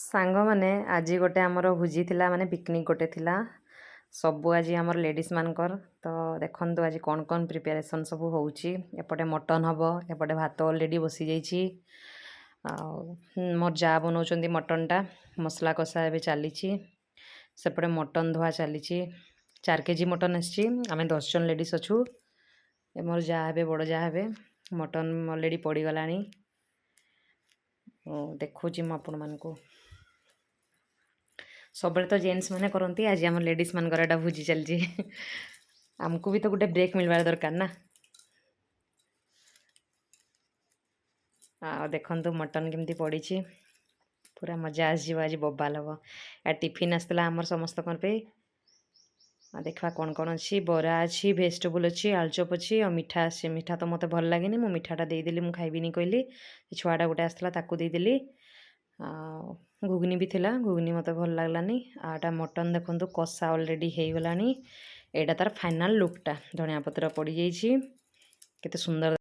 ସାଙ୍ଗମାନେ, ଆଜି ଗୋଟେ ଆମର ଭୋଜି ଥିଲା, ମାନେ ପିକନିକ୍ ଗୋଟେ ଥିଲା। ସବୁ ଆଜି ଆମର ଲେଡ଼ିଜ୍ ମାନଙ୍କର। ତ ଦେଖନ୍ତୁ, ଆଜି କ'ଣ କ'ଣ ପ୍ରିପାରେସନ୍ ସବୁ ହେଉଛି। ଏପଟେ ମଟନ୍ ହେବ, ଏପଟେ ଭାତ ଅଲରେଡ଼ି ବସିଯାଇଛି। ଆଉ ମୋର ଯା ବନାଉଛନ୍ତି ମଟନ୍ଟା। ମସଲା କଷା ଏବେ ଚାଲିଛି, ସେପଟେ ମଟନ୍ ଧୁଆ ଚାଲିଛି। 4 କେଜି ମଟନ୍ ଆସିଛି। ଆମେ 10 ଜଣ ଲେଡ଼ିଜ୍ ଅଛୁ। ଏ ମୋର ଯା ହେବେ, ବଡ଼ ଯା ହେବେ। ମଟନ୍ ଅଲରେଡ଼ି ପଡ଼ିଗଲାଣି। ଦେଖାଉଛି ମୁଁ ଆପଣମାନଙ୍କୁ। ସବୁବେଳେ ତ ଜେଣ୍ଟସ୍ ମାନେ କରନ୍ତି, ଆଜି ଆମ ଲେଡ଼ିଜ୍ ମାନଙ୍କର ଏଇଟା ଭୋଜି ଚାଲିଛି। ଆମକୁ ବି ତ ଗୋଟେ ବ୍ରେକ୍ ମିଳିବାର ଦରକାର ନା। ଆଉ ଦେଖନ୍ତୁ, ମଟନ୍ କେମିତି ପଡ଼ିଛି। ପୁରା ମଜା ଆସିଯିବ ଆଜି, ବବାଲ ହେବ। ଆଉ ଟିଫିନ୍ ଆସିଥିଲା ଆମର ସମସ୍ତଙ୍କ ପାଇଁ। ଆଉ ଦେଖିବା କ'ଣ କ'ଣ ଅଛି। ବରା ଅଛି, ଭେଜିଟେବୁଲ୍ ଅଛି, ଆଳୁଚପ ଅଛି ଆଉ ମିଠା ଅଛି। ମିଠା ତ ମୋତେ ଭଲ ଲାଗେନି, ମୁଁ ମିଠାଟା ଦେଇଦେଲି। ମୁଁ ଖାଇବିନି କହିଲି। ସେ ଛୁଆଟା ଗୋଟେ ଆସିଥିଲା, ତାକୁ ଦେଇଦେଲି। ଆଉ ଘୁଗୁନି ବି ଥିଲା, ଘୁଗୁନି ମୋତେ ଭଲ ଲାଗିଲାନି। ଆଉ ଏଇଟା ମଟନ୍ ଦେଖନ୍ତୁ, କଷା ଅଲରେଡ଼ି ହେଇଗଲାଣି। ଏଇଟା ତାର ଫାଇନାଲ୍ ଲୁକ୍ଟା। ଧନିଆ ପତ୍ର ପଡ଼ିଯାଇଛି, କେତେ ସୁନ୍ଦର।